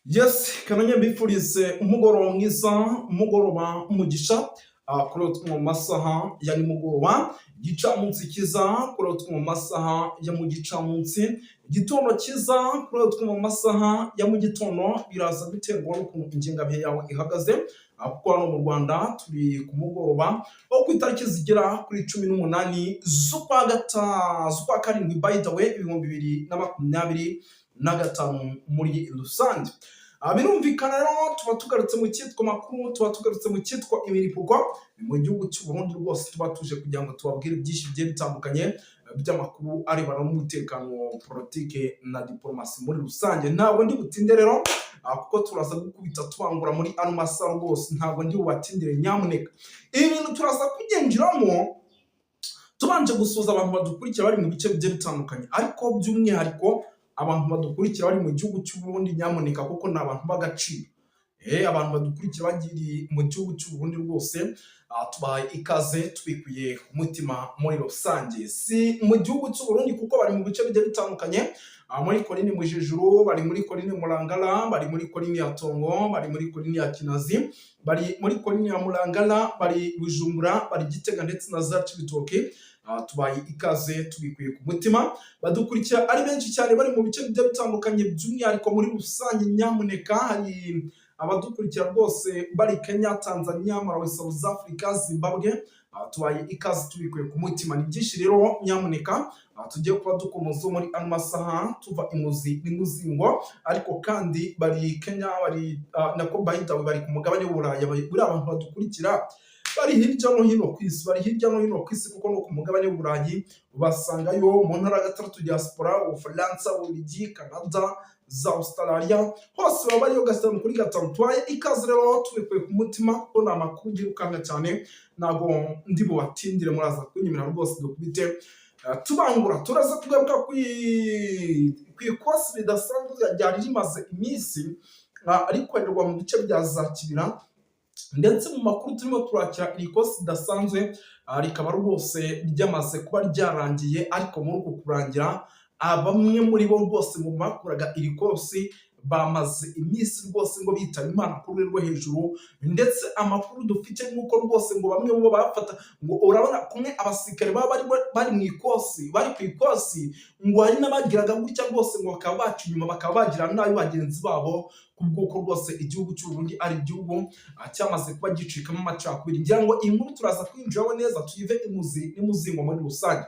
Yes, kananye mbifurize umugoroba mwiza, umugoroba umugisha kuri utwo mu masaha ya nimugoroba, igicamunsi cyiza kuri utwo mu masaha ya mu gicamunsi, igitondo cyiza kuri utwo mu masaha ya mu gitondo. Biraza biterwa n'ukuntu ingengabihe yawe ihagaze, kuko hano mu Rwanda turi ku mugoroba wo ku itariki zigera kuri 18 z'ukwa karindwi, by the way, 2025 muri rusange. Birumvikana rero tuba tugarutse mu cyitwa makuru, tuba tugarutse mu cyitwa imiripurwa. Ni mu gihugu cy'u Burundi rwose tuba tuje kugira ngo tubabwire byinshi bigiye bitandukanye by'amakuru arebana n'umutekano, politike na diplomasi muri rusange. Ntabwo ndi butinde rero, kuko turaza gukubita tubangura muri ano masaha rwose, ntabwo ndi bubatindire nyamuneka. Ibi bintu turaza kubyinjiramo tubanje gusuhuza abantu badukurikira bari mu bice bigiye bitandukanye, ariko by'umwihariko abantu badukurikira bari mu gihugu cy'u Burundi nyamuneka, kuko ni abantu b'agaciro. Abantu badukurikira bagiriye mu gihugu cy'u Burundi rwose, tubahaye ikaze tubikuye ku mutima muri rusange. Si mu gihugu cy'u Burundi kuko bari mu bice bigiye bitandukanye, muri Colline Mujejuru, bari muri Colline Murangara, bari muri Colline ya Tongo, bari muri Colline ya Kinazi, bari muri Colline ya Murangara, bari Bujumbura, bari Gitega ndetse na za Cibitoke. Tubaye ikaze tubikuye ku mutima. Badukurikira ari benshi cyane bari mu bice bigiye bitandukanye, by'umwihariko muri rusange nyamuneka hari abadukurikira rwose bari Kenya, Tanzania, Malawi, South Africa, Zimbabwe. Tubaye ikaze tubikuye ku mutima. Ni byinshi rero nyamuneka tugiye kuba dukomoza muri ano masaha tuva imuzi n'imuzingo, ariko kandi bari Kenya, bari nako by the way bari ku mugabane w'Uburayi. Buriya abantu badukurikira bari hirya no hino ku isi, bari hirya no hino ku isi, kuko no ku mugabane w'Uburayi ubasangayo mu ntara ya gatandatu diaspora, Ubufaransa, Ububiligi, Canada, za Australia, hose baba bariyo gatanu kuri gatanu. Tubaye ikaze rero tubikuye ku mutima, kuko ni amakuru yirukanka cyane, ntabwo ndi bubatindire, muraza kunyemera rwose dukubite tubangura. Turaza kugaruka ku ikosi ridasanzwe ryari rimaze iminsi rikorerwa mu bice bya za Kibira, ndetse mu makuru turimo turakira iri kosi ridasanzwe rikaba rwose ryamaze kuba ryarangiye, ariko muri uku kurangira bamwe muri bo rwose mu bakoraga iri kosi bamaze iminsi rwose ngo bitaba Imana ku rwego rwo hejuru. Ndetse amakuru dufite nk'uko rwose ngo bamwe mu bo bafata ngo urabona kumwe abasirikare baba bari mu ikosi, bari ku ikosi, ngo hari n'abagiraga gutya rwose ngo bakaba baca inyuma, bakaba bagira nabi bagenzi babo, kubw'uko rwose igihugu cy'u Burundi ari igihugu cyamaze kuba gicikamo amacakubiri. Ngira ngo iyi nkuru turaza kwinjiraho neza tuyive imuzi n'imuzingo muri rusange.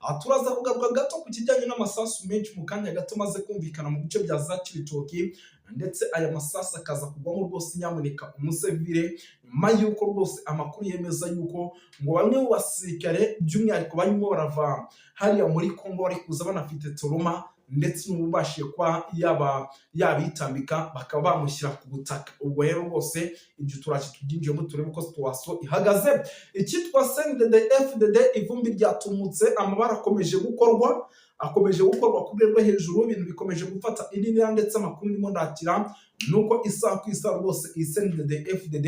Aha turaza kugaruka gato ku kijyanye n'amasasu menshi mu kanya gato maze kumvikana mu bice bya za Cibitoki, ndetse aya masasu akaza kugwamo rwose nyamuneka umusivile, nyuma y'uko rwose amakuru yemeza yuko ngo bamwe mu basirikare by'umwihariko barimo barava hariya muri Congo bari kuza banafite trauma, ndetse n'ububashije kuba yaba yabitambika bakaba bamushyira ku butaka. Ubwo rero rwose ibyo turaje tubyinjiyemo turebe uko situation ihagaze. Icyitwa CNDD FDD, ivumbi ryatumutse, amabara akomeje gukorwa ku rwego rwo hejuru, ibintu bikomeje gufata indi ntera, ndetse amakuru ndimo ndakira nuko isaha ku isaha rwose iyi CNDD FDD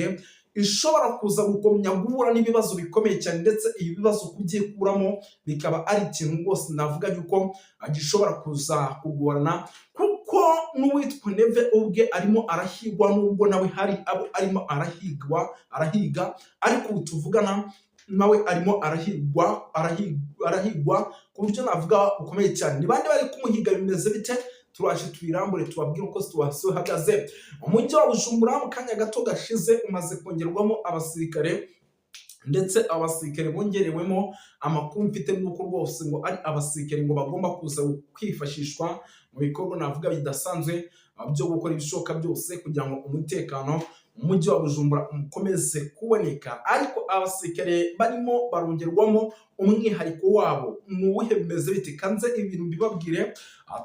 ishobora kuza gukomya guhura n'ibibazo bikomeye cyane, ndetse ibi bibazo kubyikuramo bikaba ari ikintu rwose navuga yuko gishobora kuza kugorana, kuko n'uwitwa Neva ubwe arimo arahigwa, nubwo nawe hari abo arimo arahigwa arahiga, ariko ubu tuvugana nawe arimo arahigwa ku buryo navuga bukomeye cyane. Ni bande bari kumuhiga? Bimeze bite? Turaje tuyirambure tubabwire uko situation ihagaze. Umujyi wa Bujumbura mu kanya gato gashize umaze kongerwamo abasirikare, ndetse abasirikare bongerewemo amakuru mfite nuko rwose ngo ari abasirikare ngo bagomba kuza kwifashishwa mu bikorwa navuga bidasanzwe byo gukora ibishoboka byose kugira ngo umutekano mu mujyi wa Bujumbura ukomeze kuboneka. Ariko abasirikare barimo barongerwamo umwihariko wabo ni uwuhe? Bimeze bite? Kanze ibintu mbibabwire,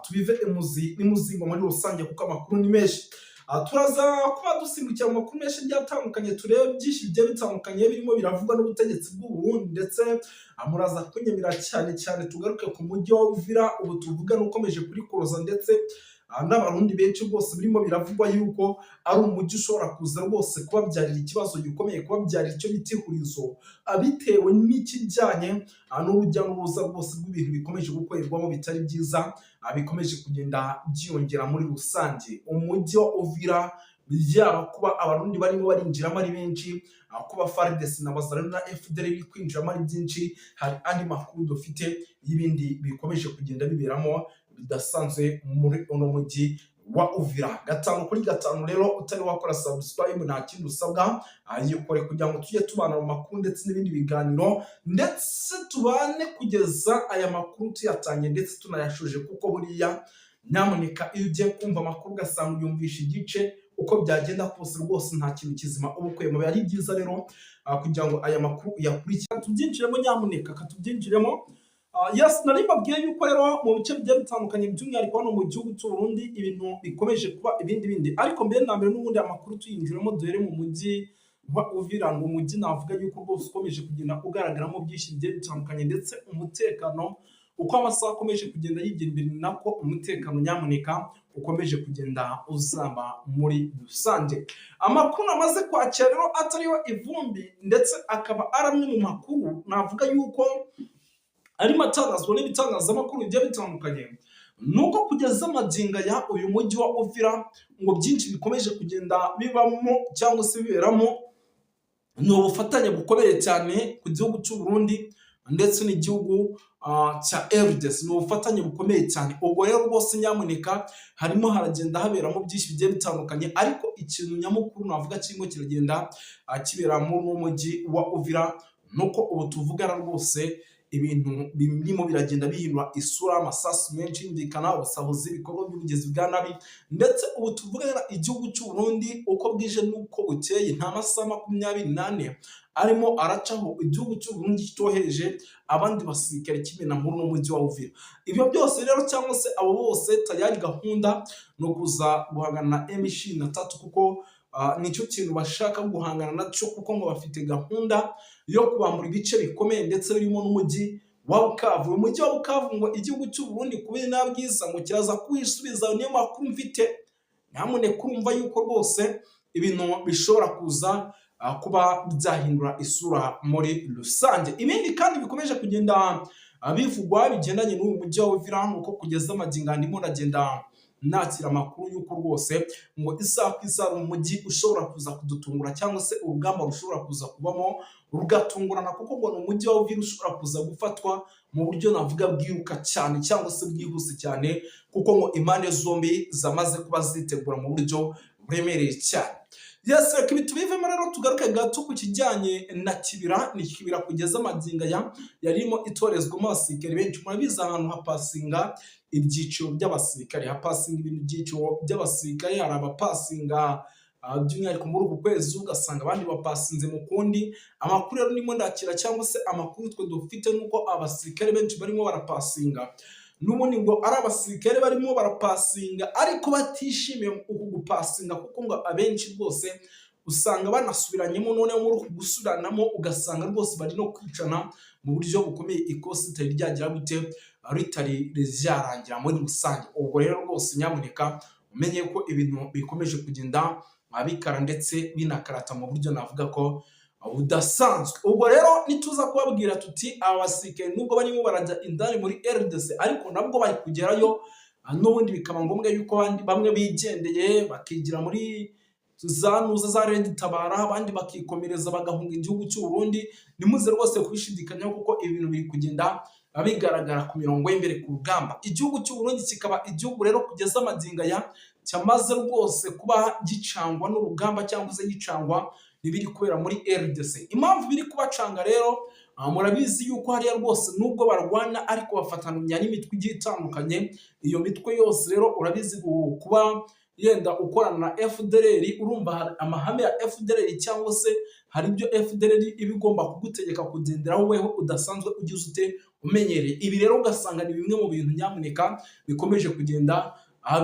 tubive imuzi n'imuzingo muri rusange, kuko amakuru ni menshi. Turaza kuba dusimbukira mu makuru menshi agiye atandukanye, turebe byinshi bigiye bitandukanye birimo biravugwa n'ubutegetsi bw'u Burundi, ndetse muraza kunyemera cyane cyane tugaruke ku mujyi wa Uvira ubu tuvugana ukomeje kuri kuroza, ndetse n'Abarundi benshi rwose birimo biravugwa yuko ari umujyi ushobora kuza rwose kubabyarira ikibazo gikomeye, kubabyarira icyo bita ihurizo, bitewe n'ikijyanye n'urujya n'uruza rwose rw'ibintu bikomeje gukorerwamo bitari byiza, bikomeje kugenda byiyongera muri rusange. Umujyi wa Uvira, yaba kuba Abarundi barimo barinjiramo ari benshi, kuba FARDC na Wazalendo na FDLR biri kwinjiramo ari byinshi, hari andi makuru dufite y'ibindi bikomeje kugenda biberamo bidasanzwe muri uno mujyi wa Uvira. 5 kuri 5 rero, utari wakora subscribe nta kindi usabwa, yikore kugira ngo tujye tubana mu makuru ndetse n'ibindi biganiro, ndetse tubane kugeza aya makuru tuyatangiye ndetse tunayashoje, kuko buriya nyamuneka iyo ugiye kumva amakuru ugasanga uyumvisha igice, uko byagenda kose rwose nta kintu kizima uba ukuyemo. Biba ari byiza rero kugira ngo aya makuru uyakurikire. Tubyinjiremo nyamuneka, katubyinjiremo. Yes, nari mbabwiye yuko rero mu bice bigiye bitandukanye, by'umwihariko hano mu gihugu cy'u Burundi, ibintu bikomeje kuba ibindi bindi. Ariko mbere na mbere n'ubundi amakuru tuyinjiramo, duhere mu mujyi wa Uvira. Ni umujyi navuga yuko rwose ukomeje kugenda ugaragaramo byinshi bigiye bitandukanye, ndetse umutekano uko amasaha akomeje kugenda yigira imbere ni nako umutekano nyamuneka ukomeje kugenda uzamba muri rusange. Amakuru namaze kwakira rero atariho ivumbi, ndetse akaba ari amwe mu makuru navuga yuko arimo atangazwa n'ibitangazamakuru bigiye bitandukanye, nuko kugeza magingo aya uyu mujyi wa Uvira ngo byinshi bikomeje kugenda bibamo cyangwa se biberamo ni ubufatanye bukomeye cyane ku gihugu cy'u Burundi ndetse n'igihugu cya RDC. Ni ubufatanye bukomeye cyane. Ubwo rero rwose nyamuneka harimo haragenda haberamo byinshi bigiye bitandukanye, ariko ikintu nyamukuru navuga kirimo kiragenda kibera muri uno mujyi wa Uvira nuko ubu tuvugana rwose ibintu birimo biragenda bihindura isura, amasasu menshi yumvikana, ubusahuzi, ibikorwa by'ubugizi bwa nabi. Ndetse ubu tuvugana igihugu cy'u Burundi uko bwije n'uko bukeye, nta masaha 24 arimo aracaho igihugu cy'u Burundi kitohereje abandi basirikare kimena muri uno mujyi wa Uvira. Ibyo byose rero cyangwa se abo bose tayari gahunda ni ukuza guhangana na M23, kuko nicyo kintu bashaka guhangana nacyo, kuko ngo bafite gahunda yo kubambura ibice bikomeye ndetse birimo n'umujyi wa Bukavu. Uyu mujyi wa Bukavu ngo igihugu cy'u Burundi kubera nta bwiza ngo kiraza kuwisubiza, niyo makuru mfite. Nyamuneka urumva yuko rwose ibintu bishobora kuza kuba byahindura isura muri rusange. Ibindi kandi bikomeje kugenda bivugwa bigendanye n'uyu mujyi wa Uvira ni uko kugeza magingo ndimo ndagenda nakira amakuru y'uko rwose ngo isaha ku isaha umujyi ushobora kuza kudutungura, cyangwa se urugamba rushobora kuza kubamo rugatungurana, kuko ngo ni umujyi wa Uvira ushobora kuza gufatwa mu buryo navuga bwiruka cyane cyangwa se bwihuse cyane, kuko ngo impande zombi zamaze kuba zitegura mu buryo buremereye cyane. Yes, reka ibi tubivemo rero, tugaruke gato ku kijyanye na Kibira. Ni Kibira kugeza magingo aya yarimo itorezwamo abasirikare benshi. Murabizi ahantu hapasinga ibyiciro by'abasirikare, hapasinga ibintu byiciro by'abasirikare. Hari abapasinga by'umwihariko muri uku kwezi, ugasanga abandi bapasinze mu kundi. Amakuru rero ndimo ndakira cyangwa se amakuru twe dufite nuko abasirikare benshi barimo barapasinga n'ubundi ngo ari abasirikare barimo barapasinga ariko batishimiye uku gupasinga, kuko ngo abenshi rwose usanga banasubiranyemo. Noneho muri uku gusubiranamo ugasanga rwose bari no kwicana mu buryo bukomeye, ikosi ritari ryagira gute, ritari ryarangira muri rusange. Ubwo rero rwose nyamuneka umenye ko ibintu bikomeje kugenda bikara ndetse binakarata mu buryo navuga ko budasanzwe. Ubwo rero nituza kubabwira tuti aba basirikare nubwo barimo barajya indani muri RDC, ariko nabwo bari kugerayo n'ubundi bikaba ngombwa yuko bamwe bigendeye bakigira muri za nuza za RED Tabara, abandi bakikomereza bagahunga igihugu cy'u Burundi. Nimuze rwose kubishidikanyaho, kuko ibintu biri kugenda bigaragara ku mirongo y'imbere ku rugamba. Igihugu cy'u Burundi kikaba igihugu rero kugeza magingo aya cyamaze rwose kuba gicangwa n'urugamba cyangwa se gicangwa n'ibiri kubera muri RDC. Impamvu biri kubacanga rero, murabizi yuko hariya rwose nubwo barwana ariko bafatanya n'imitwe igiye itandukanye. Iyo mitwe yose rero urabizi kuba yenda ukorana na FDLR, urumva hari amahame ya FDLR cyangwa se hari ibyo FDLR iba igomba kugutegeka kugenderaho weho udasanzwe ugize ute umenyereye. Ibi rero ugasanga ni bimwe mu bintu nyamuneka bikomeje kugenda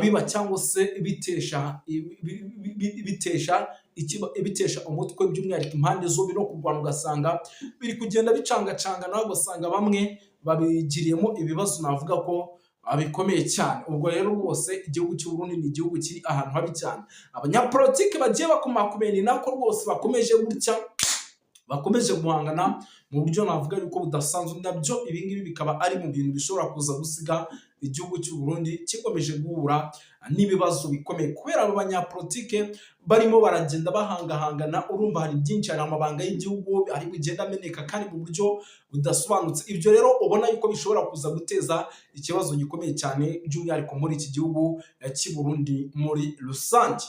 biba cyangwa se bitesha umutwe by'umwihariko impande zombi no kurwana, ugasanga biri kugenda bicangacanga, nawe ugasanga bamwe babigiriyemo ibibazo navuga ko bikomeye cyane. Ubwo rero rwose igihugu cy'u Burundi ni igihugu kiri ahantu habi cyane. Abanyapolitike bagiye bakomakomeye, ni nako rwose bakomeje gutya, bakomeje guhangana mu buryo navuga yuko budasanzwe. Nabyo ibi ngibi bikaba ari mu bintu bishobora kuza gusiga igihugu cy'u Burundi gikomeje guhura n'ibibazo bikomeye kubera abo banyapolitike barimo baragenda bahangahangana. Urumva hari byinshi, hari amabanga y'igihugu ari bugenda ameneka kandi mu buryo budasobanutse. Ibyo rero ubona yuko bishobora kuza guteza ikibazo gikomeye cyane, by'umwihariko muri iki gihugu cy'i Burundi muri rusange.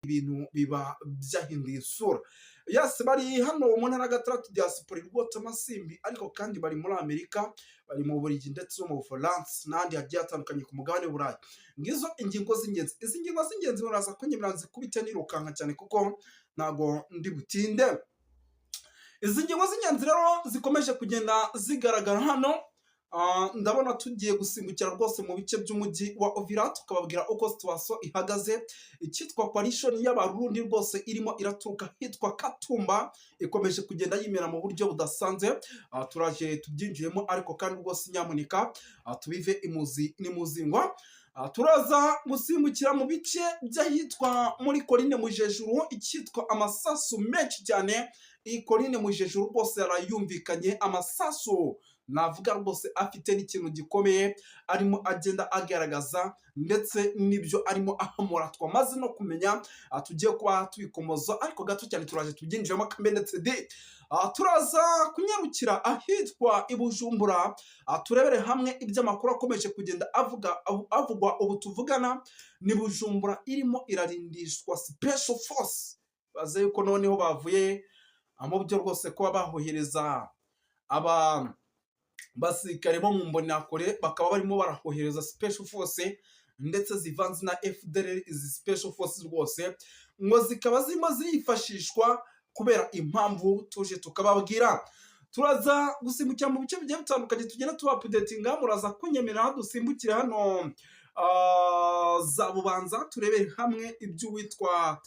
Ibintu biba byahinduye isura. Yes, bari hano mu ntara ya gatandatu, diaspora rwose amasimbi, ariko kandi bari muri Amerika, bari mu Bubiligi ndetse no mu Bufaransa n'ahandi hagiye hatandukanye ku mugabane w'Uburayi. Ngizo ingingo z'ingenzi. Izi ngingo z'ingenzi muraza kunyemerera nzikubite nirukanka cyane kuko ntago ndi butinde. Izi ngingo z'ingenzi rero zikomeje kugenda zigaragara hano. Ndabona tugiye gusimbukira rwose mu bice by'umujyi wa Uvira, tukababwira uko situation ihagaze. Icyitwa coalition y'Abarundi rwose irimo iraturuka hitwa Katumba ikomeje kugenda yimera mu buryo budasanzwe. Turaje tubyinjiyemo, ariko kandi rwose nyamuneka tubive imuzi n'imuzingwa. Turaza gusimbukira mu bice by'ahitwa muri Colline Mujejuru, icyitwa amasasu menshi cyane. Iyi Colline Mujejuru rwose yarayumvikanye amasasu, navuga rwose afite n'ikintu gikomeye arimo agenda agaragaza, ndetse n'ibyo arimo ahamura twamaze no kumenya. Tugiye kuba tubikomoza ariko gato cyane, turaje tubyinjiramo kamenetse de. Turaza kunyarukira ahitwa i Bujumbura, turebere hamwe iby'amakuru akomeje kugenda avuga avugwa ubu tuvugana. Ni Bujumbura irimo irarindishwa special force. Baze yuko noneho bavuye mu byo rwose kuba bahohereza aba basirikare bo mu Mbonerakure, bakaba barimo barahohereza special force ndetse zivanze na FDLR. Izi special force rwose ngo zikaba zirimo zirifashishwa kubera impamvu tuje tukababwira. Turaza gusimbukira mu bice bigiye bitandukanye, tugenda tuba updatinga. Muraza kunyemerera dusimbukire hano za Bubanza, turebere hamwe iby'uwitwa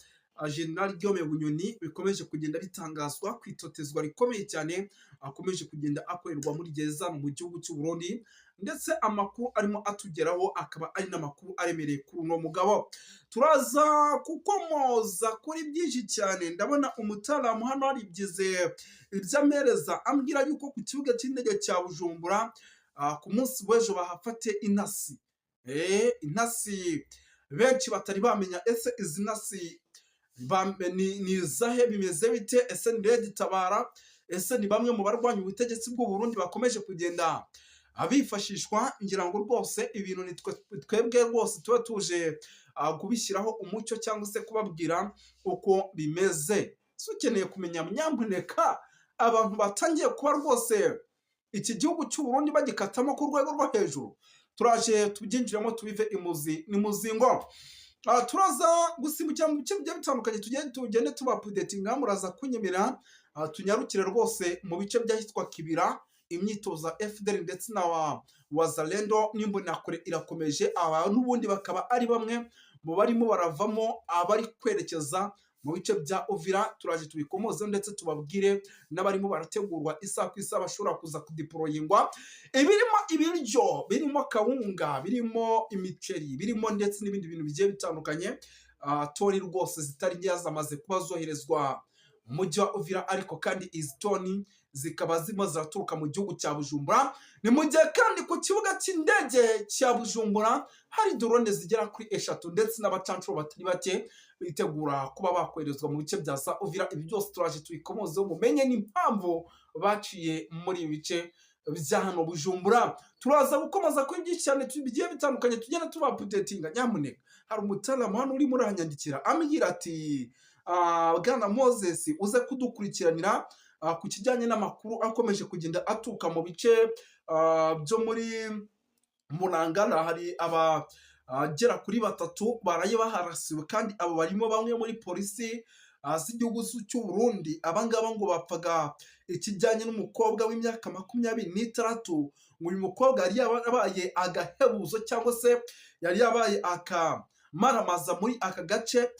General Guillaume Bunyoni bikomeje kugenda bitangazwa ku itotezwa rikomeye cyane akomeje kugenda akorerwa muri gereza mu gihugu cy'u Burundi, ndetse amakuru arimo atugeraho akaba ari n'amakuru aremereye kuri uno mugabo. Turaza kukomoza kuri byinshi cyane. Ndabona umutaramu hano haribyize iby'amereza, ambwira yuko ku kibuga cy'indege cya Bujumbura ku munsi w'ejo bahafate intasi, intasi benshi batari bamenya. Ese izi ntasi ni izahe? Bimeze bite? Ese ni RED Tabara? Ese ni bamwe mu barwanya ubutegetsi bw'u Burundi bakomeje kugenda bifashishwa? Ngira ngo rwose ibintu ni twebwe rwose tuba tuje kubishyiraho umucyo cyangwa se kubabwira uko bimeze. Si ukeneye kumenya, nyamuneka, abantu batangiye kuba rwose iki gihugu cy'u Burundi bagikatamo ku rwego rwo hejuru. Turaje tubyinjiramo, tubive imuzi n'imuzingo. Turaza gusimbukira mu bice bigiye bitandukanye, tugende tuba updatinga. Muraza kunyemera tunyarukire rwose mu bice by'ahitwa Kibira. Imyitozo ya FDL ndetse na wa Wazalendo n'Imbonerakure irakomeje. Aba n'ubundi bakaba ari bamwe mu barimo baravamo abari kwerekeza mu bice bya Uvira. Turaje tubikomoze ndetse tubabwire n'abarimo barategurwa isaha ku isaha bashobora kuza kudeployingwa. Ibirimo ibiryo, birimo kawunga, birimo imiceri, birimo ndetse n'ibindi bintu bigiye bitandukanye. Toni rwose zitari nkeya zamaze kuba zoherezwa mu mujyi wa Uvira, ariko kandi izi toni zikaba zirimo ziraturuka mu gihugu cya Bujumbura. Ni mu gihe kandi ku kibuga cy'indege cya Bujumbura hari drone zigera kuri 3 ndetse n'abacancuro batari bake bitegura kuba bakoherezwa mu bice bya za Uvira. Ibi byose turaje tubikomozeho, mumenye n'impamvu baciye muri ibi bice bya hano Bujumbura. Turaza gukomeza kuri byinshi cyane bigiye bitandukanye, tugenda tuba updatinga. Nyamuneka, hari umutaramu hano urimo uranyandikira ambwira ati: "Bwana Moses, uze kudukurikiranira ku kijyanye n'amakuru akomeje kugenda aturuka mu bice byo muri Murangana. Hari abagera kuri batatu baraye baharasiwe, kandi abo barimo bamwe muri polisi z'igihugu cy'u Burundi. Aba ngaba ngo bapfaga ikijyanye n'umukobwa w'imyaka 26. Ngo uyu mukobwa yari yabaye agahebuzo cyangwa se yari yabaye akamaramaza muri aka gace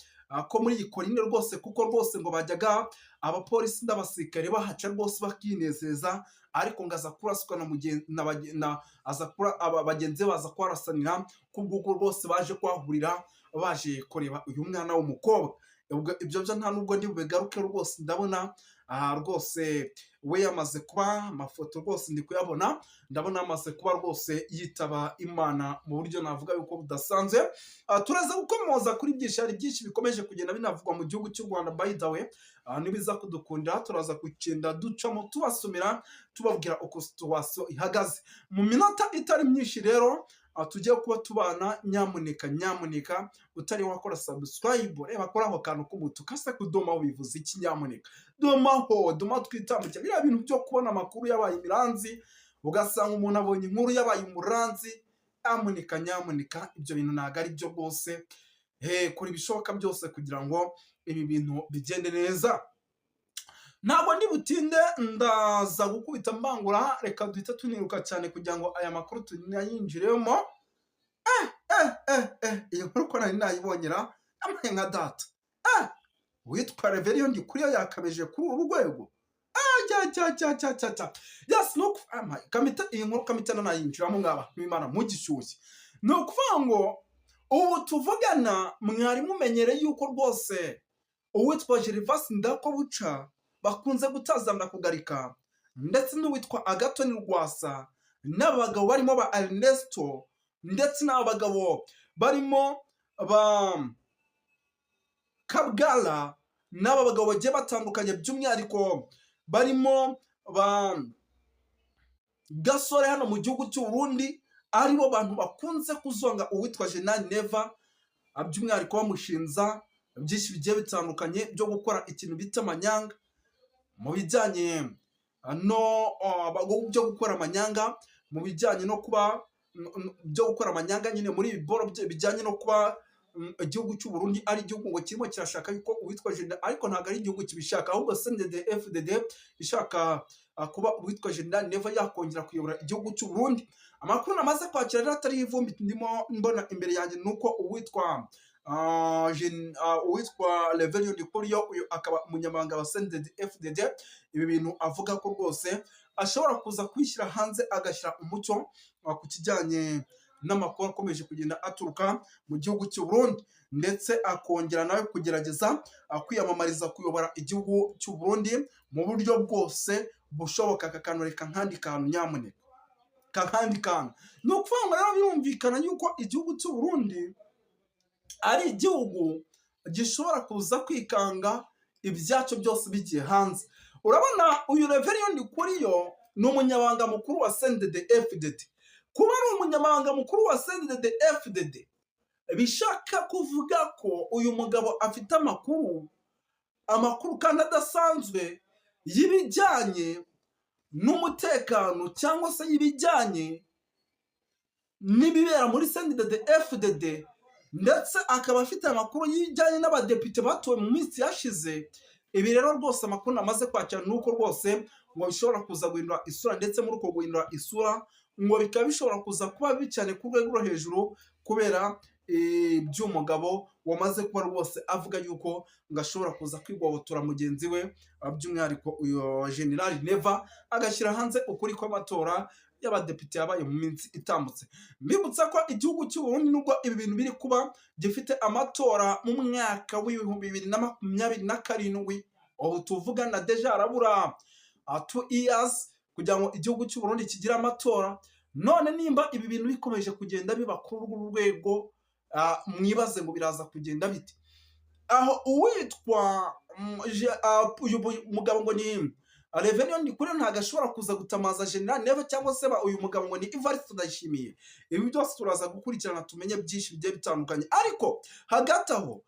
ko muri iyi colline rwose, kuko rwose ngo bajyaga abapolisi n'abasirikare bahaca rwose bakinezeza, ariko ngo uyu mukobwa akaba yaraje Ariko ngo aza kuraswa na mugenzi na, na aza kura aba bagenzi be baza kuharasanira, kubw'uko rwose baje kuhahurira baje kureba uyu mwana w'umukobwa. Ubwo ibyo byo nta nubwo ndi bubigaruke rwose. Ndabona aha rwose we yamaze kuba, amafoto rwose ndi kuyabona, ndabona amaze kuba rwose yitaba Imana mu buryo navuga yuko budasanzwe. Turaza gukomoza kuri byinshi, hari byinshi bikomeje kugenda binavugwa mu gihugu cy'u Rwanda. By the way, nibiza kudukunda turaza kugenda ducamo tubasomera, tubabwira uko situation ihagaze mu minota itari myinshi. Rero tugiye kuba tubana. Nyamuneka, nyamuneka, utari wakora subscribe, reba kuri ako kantu k'umutuku kase kudomaho. Bivuze iki? Nyamuneka domaho, doma twitambukira. Biriya bintu byo kubona amakuru yabaye imiranzi, ugasanga umuntu abonye inkuru yabaye umuranzi, nyamuneka, nyamuneka, ibyo bintu ntabwo ari byo rwose. Kora ibishoboka byose kugira ngo ibi bintu bigende neza. Ntabwo ndi butinde, ndaza gukubita mbangura. Reka duhite tuniruka cyane kugira ngo aya makuru tunayinjiremo. Iyi nkuru ko nari nayibonyera amaye nka data, witwa Reverien Ndikuriyo yakabeje kuri uru rwego. Cya cya cya cya cya cya, yes. Nuko kamita iyi nkuru kamita nanayinjiramo mwaba n'Imana mugishyushye. Ni ukuvuga ngo ubu tuvugana mwari mumenyereye yuko rwose uwitwa Gervas Ndakobuca bakunze gutazana kugarika, ndetse n'uwitwa Agathon Rwasa, n'abagabo barimo ba Ernesto, ndetse n'aba bagabo barimo ba Kabwala, n'aba bagabo bagiye batandukanye, by'umwihariko barimo ba Gasore hano mu gihugu cy'u Burundi, aribo bantu bakunze kuzonga uwitwa General Neva, by'umwihariko bamushinza byinshi bigiye bitandukanye byo gukora ikintu bita amanyanga mu bijyanye no byo gukora amanyanga mu bijyanye no kuba byo gukora amanyanga nyine muri ibi boro bijyanye no kuba igihugu cy'u Burundi ari igihugu ngo kirimo kirashaka yuko uwitwa General, ariko ntabwo ari igihugu kibishaka, ahubwo CNDD FDD ishaka kuba uwitwa General Neva yakongera kuyobora igihugu cy'u Burundi. Amakuru namaze kwakira rero atari ivumbi, ndimo mbona imbere yanjye, nuko uwitwa Reverien Ndikuriyo, uyu akaba umunyamabanga wa CNDD FDD, ibi bintu avuga ko rwose ashobora kuza kwishyira hanze agashyira umucyo ku kijyanye n'amakuru akomeje kugenda aturuka mu gihugu cy'u Burundi, ndetse akongera nawe kugerageza kwiyamamariza kuyobora igihugu cy'u Burundi mu buryo bwose bushoboka. Aka kantu reka nkandi kantu, nyamuneka, kakandi kantu. Ni ukuvuga ngo rero birumvikana yuko igihugu cy'u Burundi ari igihugu gishobora kuza kwikanga ibyacyo byose bigiye hanze. Urabona uyu Reverien Ndikuriyo ni umunyabanga mukuru wa CNDD FDD. Kuba ari umunyamabanga mukuru wa CNDD FDD bishaka kuvuga ko uyu mugabo afite amakuru, amakuru kandi adasanzwe y'ibijyanye n'umutekano cyangwa se y'ibijyanye n'ibibera muri CNDD FDD, ndetse akaba afite amakuru y'ibijyanye n'abadepite batowe mu minsi yashize. Ibi rero rwose amakuru namaze kwakira ni uko rwose ngo bishobora kuza guhindura isura, ndetse muri uko guhindura isura ngo bikaba bishobora kuza kuba bibi cyane ku rwego rwo hejuru, kubera by'umugabo wamaze kuba rwose avuga yuko ngo ashobora kuza kwigobotora mugenzi we, by'umwihariko uyu General Neva, agashyira hanze ukuri kw'amatora y'abadepite yabaye mu minsi itambutse. Mbibutsa ko igihugu cy'u Burundi, nubwo ibi bintu biri kuba, gifite amatora mu mwaka w'2027. Ubu tuvugana déjà harabura 2 years kugira ngo igihugu cy'u Burundi kigire amatora. None nimba ibi bintu bikomeje kugenda biba kuri uru rwego, mwibaze ngo biraza kugenda bite? Aho uwitwa uyu mugabo ngo ni Reverien Ndikuriyo ntabwo ashobora kuza gutamaza General Neva cyangwa se uyu mugabo ngo ni Evariste Ndayishimiye. Ibi byose turaza gukurikirana tumenye byinshi bigiye bitandukanye. Ariko hagati aho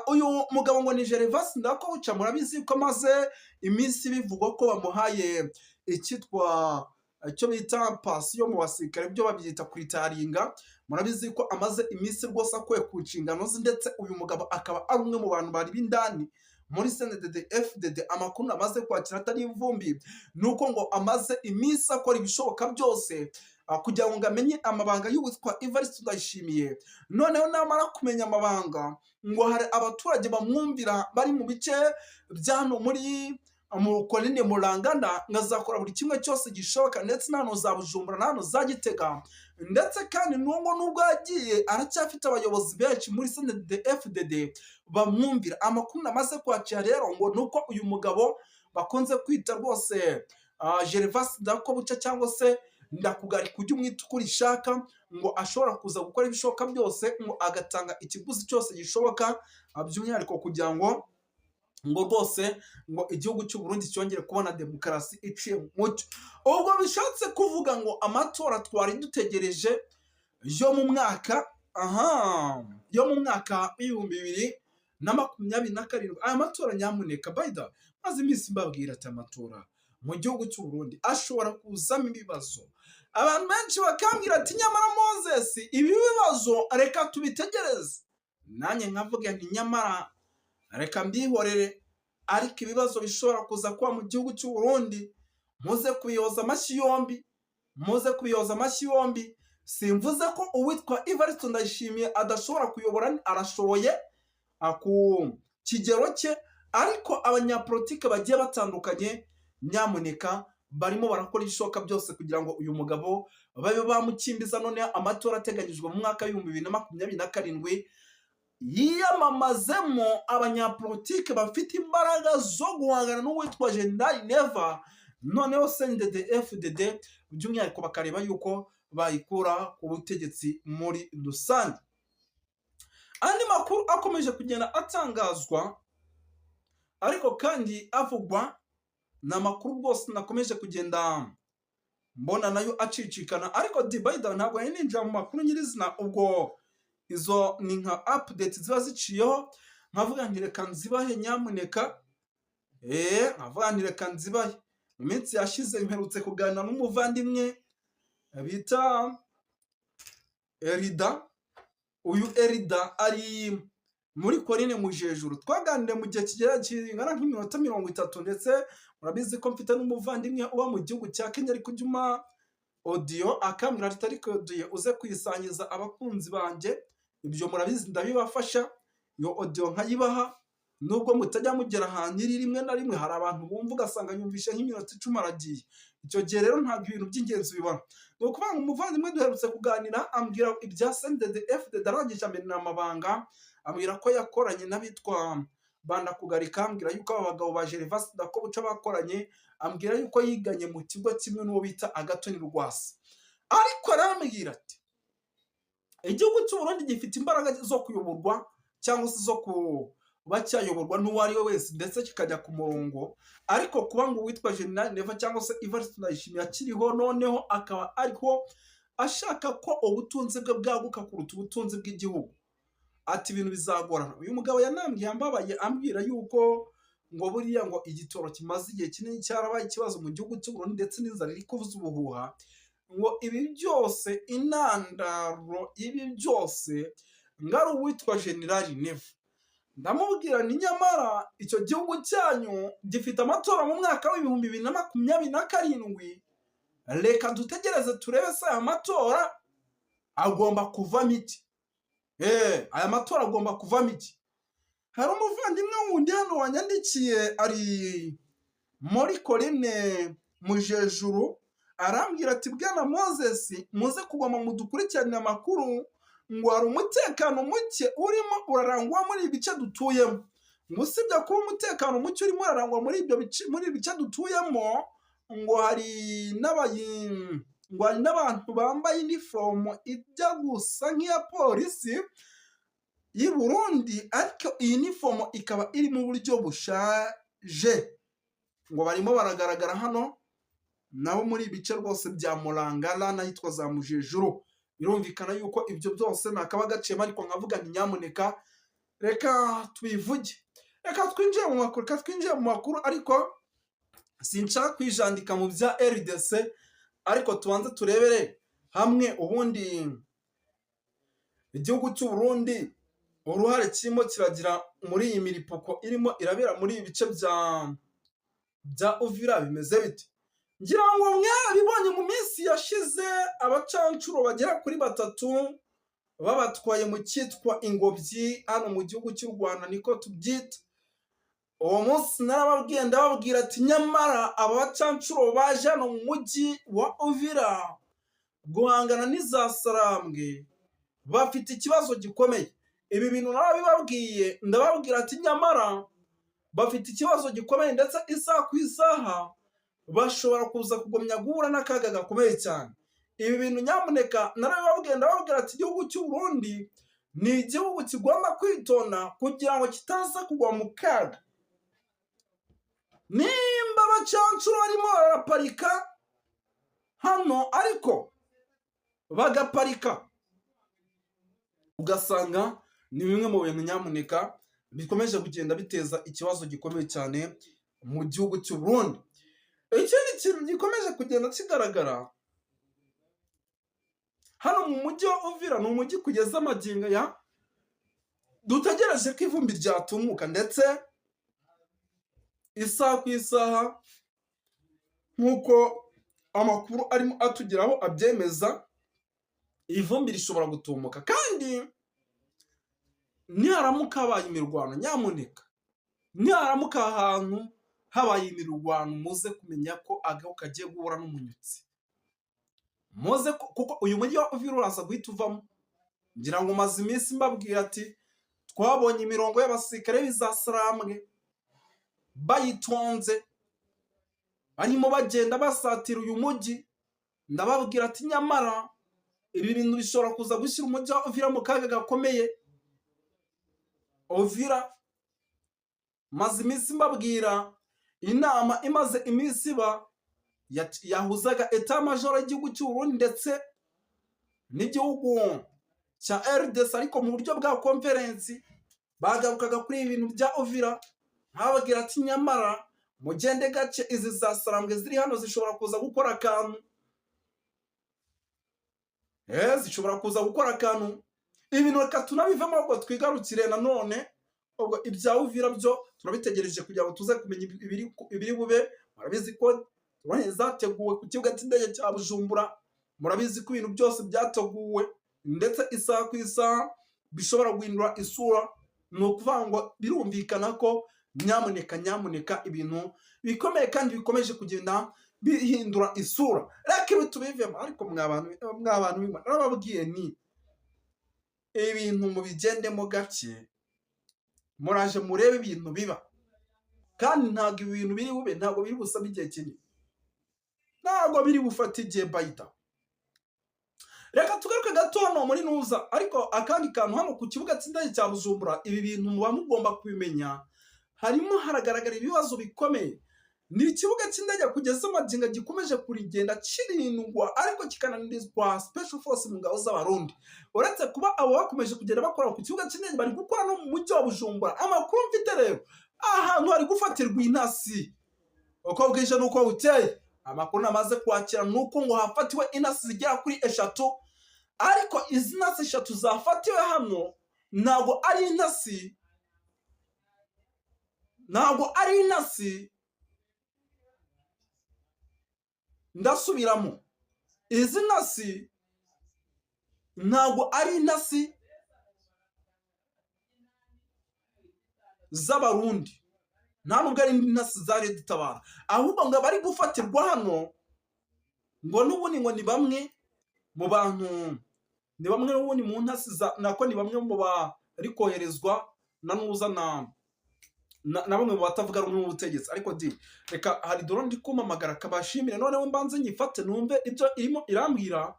uyu mugabo ngo ni Gervas Ndakobuca, murabizi ko amaze iminsi bivugwa ko bamuhaye icyitwa icyo bita pansiyo mu basirikare, byo babyita kuretiringa. Murabizi ko amaze iminsi rwose akuwe ku nshingano ze, ndetse uyu mugabo akaba ari umwe mu bantu bari b'indani muri CNDD FDD. Amakuru amaze kwakira atari ivumbi ni uko ngo amaze iminsi akora ibishoboka byose kugira ngo amenye amabanga y'uwitwa Evariste Ndayishimiye. Noneho namara kumenya amabanga, ngo hari abaturage bamwumvira bari mu bice bya hano muri Mu Korine Murangana nkazakora buri kimwe cyose gishoboka, ndetse n'ahantu za Bujumbura n'ahantu za Gitega. Ndetse kandi n'ubwo nubwo yagiye, aracyafite abayobozi benshi muri CNDD-FDD bamwumvira. Amakuru namaze kwakira rero ngo ni uko uyu mugabo bakunze kwita rwose Gervas Ndakobuca, cyangwa se Ndakugarika ujye umwita uko urishaka, ngo ashobora kuza gukora ibishoboka byose, ngo agatanga ikiguzi cyose gishoboka, by'umwihariko kugira ngo rwose ngo igihugu cy'u Burundi cyongere kubona demokarasi iciye mu mucyo. Ubwo bishatse kuvuga ngo amatora twari dutegereje yo mu mwaka, aha, yo mu mwaka w'2027, aya matora nyamuneka, bayida maze iminsi mbabwira ati amatora mu gihugu cy'u Burundi ashobora kuzamo ibibazo. Abantu benshi bakambwira ati: "Nyamara Moses, ibi bibazo reka tubitegereze." Nanjye nkavuga nti: "Nyamara reka mbihorere." Ariko ibibazo bishobora kuza kuba mu gihugu cy'u Burundi, muze kubiyoza amashyi yombi, muze kubiyoza amashyi yombi. Simvuze ko uwitwa Evariste Ndayishimiye adashobora kuyobora, arashoboye ku kigero cye, ariko abanyapolitike bagiye batandukanye nyamuneka barimo barakora ibishoboka byose kugira ngo uyu mugabo babe bamukimbiza, none amatora ateganyijwe mu mwaka w'2027 yiyamamazemo abanyapolitike bafite imbaraga zo guhangana n'uwitwa General Neva, noneho CNDD FDD by'umwihariko bakareba yuko bayikura ku butegetsi muri rusange. Andi makuru akomeje kugenda atangazwa ariko kandi avugwa, ni amakuru rwose nakomeje kugenda mbona nayo acicikana, ariko dibayida ntabwo nari ninjira mu makuru nyirizina. Ubwo izo ni nka update ziba ziciyeho, nkavuga nti reka nzibahe nyamuneka, nkavuga nti reka nzibahe. Mu minsi yashize mperutse kuganira n'umuvandimwe bita Erida. Uyu Erida ari muri Korine Mujejuru, twaganiriye mu gihe kigera kingana nk'iminota 30. Ndetse murabizi ko mfite n'umuvandimwe uba mu gihugu cya Kenya, ariko ujya umpa audio akambwira ati: "Ariko audio uze kuyisangiza abakunzi banjye." Ibyo murabizi ndabibafasha, iyo audio nkayibaha, nubwo mutajya mugera ahantu iri. Rimwe na rimwe hari abantu bumva ugasanga yumvishe nk'iminota 10 aragiye. Icyo gihe rero ntabwo ibintu by'ingenzi ubibona. Ni ukuvuga ngo umuvandimwe duherutse kuganira ambwira ibya CNDD FDD, arangije amenera amabanga, ambwira ko yakoranye n'abitwa Bandakugarika, ambwira yuko aba bagabo ba Gervas Ndakobuca bakoranye, ambwira yuko yiganye mu kigo kimwe n'uwo bita Agathon Rwasa. Ariko arambwira ati igihugu cy'u Burundi gifite imbaraga zo kuyoborwa cyangwa se zo kuba cyayoborwa n'uwo ari we wese, ndetse kikajya ku murongo. Ariko kuba ngo uwitwa General Neva cyangwa se Evariste Ndayishimiye akiriho, noneho akaba ariho ashaka ko ubutunzi bwe bwaguka kuruta ubutunzi bw'igihugu, ati ibintu bizagorana. Uyu mugabo yanambwiye ambabaye, ambwira yuko ngo buriya ngo igitoro kimaze igihe kinini cyarabaye ikibazo mu gihugu cy'u Burundi, ndetse n'inzara iri kuvuza ubuhuha, ngo ibi byose, intandaro ibi byose ngo ari uwitwa General Neva. Ndamubwira ni nyamara icyo gihugu cyanyu gifite amatora mu mwaka w'2027, reka dutegereze turebe se aya matora agomba kuvamo iki? Aya matora agomba kuvamo iki? Hari umuvandimwe wundi hano wanyandikiye ari muri Korine Mujejuru, arambwira ati: "Bwana Moses, muze kugoma mudukurikiranire amakuru, ngo hari umutekano muke urimo urarangwa muri ibi bice dutuyemo." Ngo usibye kuba umutekano muke urimo urarangwa muri ibyo bice, muri ibi bice dutuyemo, ngo hari n'abantu bambaye inifomo ijya gusa nk'iya polisi y'i Burundi, ariko iyi nifomo ikaba iri mu buryo bushaje, ngo barimo baragaragara hano nabo muri ibi bice rwose bya Murangara n'ahitwa za Mujejuru. Birumvikana yuko ibyo byose ntakaba gaciyemo, ariko nkavuga nti nyamuneka reka tubivuge, reka twinjire mu makuru, reka twinjire mu makuru. Ariko sinshaka kwijandika mu bya RDC, ariko tubanze turebere hamwe ubundi igihugu cy'u Burundi uruhare kirimo kiragira muri iyi miripuko irimo irabera muri ibi bice bya Uvira bimeze bite. Ngira ngo mwarabibonye mu minsi yashize, abacancuro bagera kuri batatu babatwaye mu cyitwa ingobyi hano mu gihugu cy'u Rwanda, niko tubyita. Uwo munsi narababwiye, ndababwira ati nyamara aba bacancuro baje hano mu mujyi wa Uvira guhangana n'iza Sarambwe bafite ikibazo gikomeye. Ibi bintu narabibabwiye, ndababwira ati nyamara bafite ikibazo gikomeye, ndetse isaha ku isaha bashobora kuza kugumya guhura n'akaga gakomeye cyane. Ibi bintu nyamuneka narabibabwiye, ndababwira ati igihugu cy'u Burundi ni igihugu kigomba kwitonda kugira ngo kitaza kugwa mu kaga. Nimba abacancuro barimo baraparika hano, ariko bagaparika ugasanga ni bimwe mu bintu nyamuneka bikomeje kugenda biteza ikibazo gikomeye cyane mu gihugu cy'u Burundi. Ikindi kintu gikomeje kugenda kigaragara hano mu mujyi wa Uvira, ni umujyi kugeza amagingo ya dutegereje ko ivumbi ryatumuka, ndetse isaha ku isaha nk'uko amakuru arimo atugeraho abyemeza, ivumbi rishobora gutumuka. Kandi niharamuka habaye imirwano, nyamuneka, niharamuka ahantu habaye imirwano, muze kumenya ko agahu kagiye guhura n'umunyutsi. Muze kuko uyu mujyi wa Uvira uraza guhita uvamo. Ngira ngo maze iminsi mbabwira ati twabonye imirongo y'abasirikare b'izasarambwe bayitonze, barimo bagenda basatira uyu mujyi. Ndababwira ati nyamara ibi bintu bishobora kuza gushyira umujyi wa Uvira mu kaga gakomeye. Uvira maze iminsi mbabwira inama imaze iminsi iba yahuzaga état-major y'igihugu cy'u Burundi ndetse n'igihugu cya RDC, ariko mu buryo bwa conférence. Bagarukaga kuri ibi bintu bya Uvira, nkababwira ati nyamara mugende gake, izi za Sarambwe ziri hano zishobora kuza gukora akantu, zishobora kuza gukora akantu. Ibintu reka tunabivemo, ahubwo twigarukire nanone. Ubwo ibya Uvira byo turabitegereje kugira ngo tuze kumenya ibiri bube. Murabizi ko drone zateguwe ku kibuga cy'indege cya Bujumbura, murabizi ko ibintu byose byateguwe, ndetse isaha ku isaha bishobora guhindura isura. Ni ukuvuga ngo birumvikana ko nyamuneka, nyamuneka, ibintu bikomeye kandi bikomeje kugenda bihindura isura. Reka ibi tubivemo. Ariko mwa bantu b'Imana, narababwiye ni ibintu mubigendemo gake, muraje murebe ibintu biba. Kandi ntabwo ibi bintu biri bube, ntabwo biri busabe igihe kinini, ntabwo biri bufate igihe bayita. Reka tugaruke gato hano muri nuza. Ariko akandi kantu hano ku kibuga cy'indege cya Bujumbura, ibi bintu muba mugomba kubimenya, harimo haragaragara ibibazo bikomeye. Ni ikibuga cy'indege kugeza amagingo gikomeje kurigenda kirindwa, ariko kikananirizwa special force mu ngabo z'Abarundi. Uretse kuba abo bakomeje kugenda bakora ku kibuga cy'indege, bari gukora no mu mujyi wa Bujumbura. Amakuru mfite rero, ahantu hari gufatirwa intasi uko bwije n'uko bukeye. Amakuru namaze kwakira ni uko ngo hafatiwe intasi zigera kuri 3, ariko izi ntasi 3 zafatiwe hano ntabwo ari intasi, ntabwo ari intasi. Ndasubiramo, izi ntasi ntabwo ari intasi z'Abarundi, nta nubwo ari intasi za RED Tabara, ahubwo ngo abari gufatirwa hano ngo n'ubundi ngo ni bamwe mu bantu, ni bamwe n'ubundi mu ntasi za nako, ni bamwe mu bari koherezwa na nuza na bamwe mu batavuga rumwe n'ubutegetsi. Ariko di reka, hari drone ndi kumpamagara, kabashimire. Noneho mbanze nyifate numve ibyo irimo irambwira.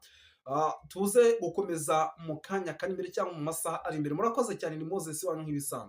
Tuze gukomeza mu kanya kari imbere cyangwa mu masaha ari imbere. Murakoze cyane, ni Moses wanyu nk'ibisanzwe.